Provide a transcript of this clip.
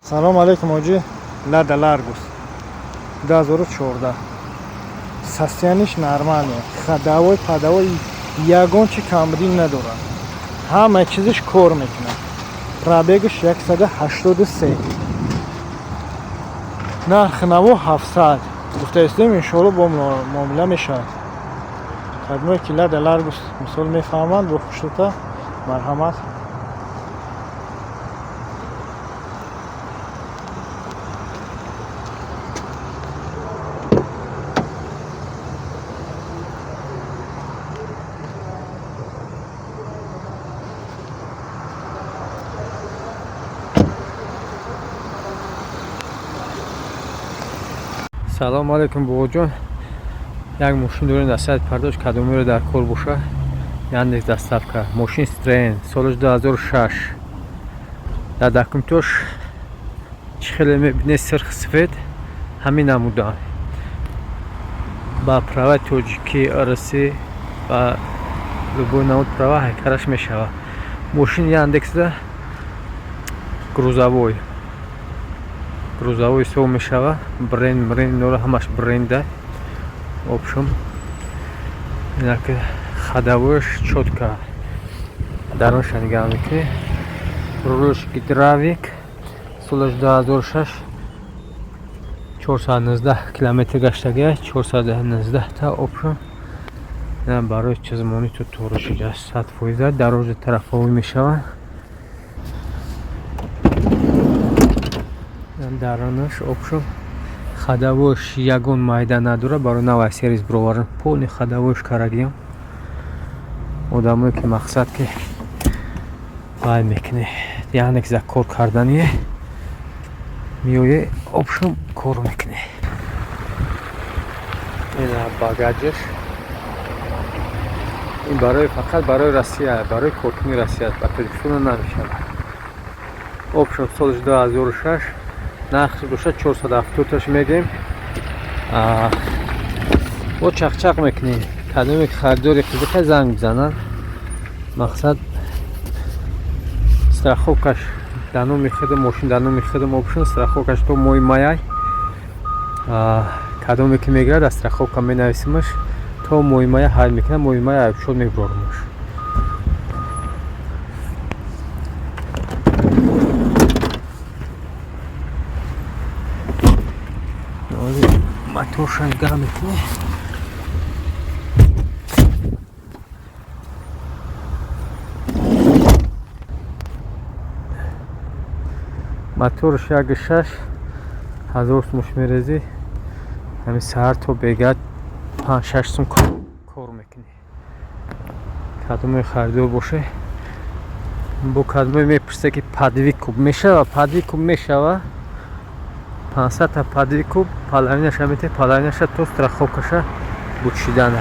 Салом алейкум, ҳоҷӣ. Лада Ларгус 2014, состояние ш нормальный, ходовой падовой ягон чи камбудӣ надорад, ҳама чизиш кор мекунад. Пробег аш 183, нархи наво 700 гуфтаистем, иншоалло бо муомила мешавад. Кадмое ки Лада Ларгус мисол мефаҳманд, бо хушнута марҳамат. Салому алейкум, бобоҷон. Як мошин дорем дар сайти продаж, кадомеро дар кор боша, Яндекс доставка. Мошин Citroen, солаш 2006. Дар документош чӣ хеле мебинед, сирх сифед ҳамин намуданд. Ба права тоҷикӣ, русӣ ва любой намуд права ҳайкараш мешавад. Мошин Яндексда грузовой, грузовой ҳисоб мешавад. Бренд, бренд инора ҳамаш бренда. В общем, инак ходовой ш чётко, дарунша нигаҳ мекунӣ. Рулш гидравлик, солаш 2006, 419 километр гаштагия, 419 та. В общем, барои чизмонӣ ту тору шида, 100%. Дароза тарафовӣ мешаванд. Дарунаш, в общем, ходовой ш ягон майда надора. Барои навай сервис бировардан полный ходовой ш карагиям. Одамое ки мақсад ки вай мекунӣ, яъне ки за кор кардание меоя, в общем, кор мекунӣ. Ина багажаш. Ин барои, фақат барои Россия, барои коркуни Россия, ба Тоҷикистон намешавад. В общем, солаш 2006, нархш бошад 470 таш мегем. Бо чақчақ мекунем. Кадоме ки харидори қизиқа, занг бизананд. Мақсад, страховка ш дар номи худам, мошин дар номи худам. В общем, страховка ш то моҳи маяй. Кадоме ки мегирад, аз страховка менависимаш, то моҳи мая ҳал мекунам, моҳи мая айбшод мебурормаш. Моторша нигаҳ мекунӣ. Моторш 1,6 ҳазор сумаш мерезӣ, ҳамин саҳар то бега 5-6 сум кор мекунӣ. Кадоме харидор боше. Бо кадоме мепурсе ки под выкуп мешава, под выкуп мешава. 500 та под выкуп, половина ша мете, половина ша то страховка ша бучидана.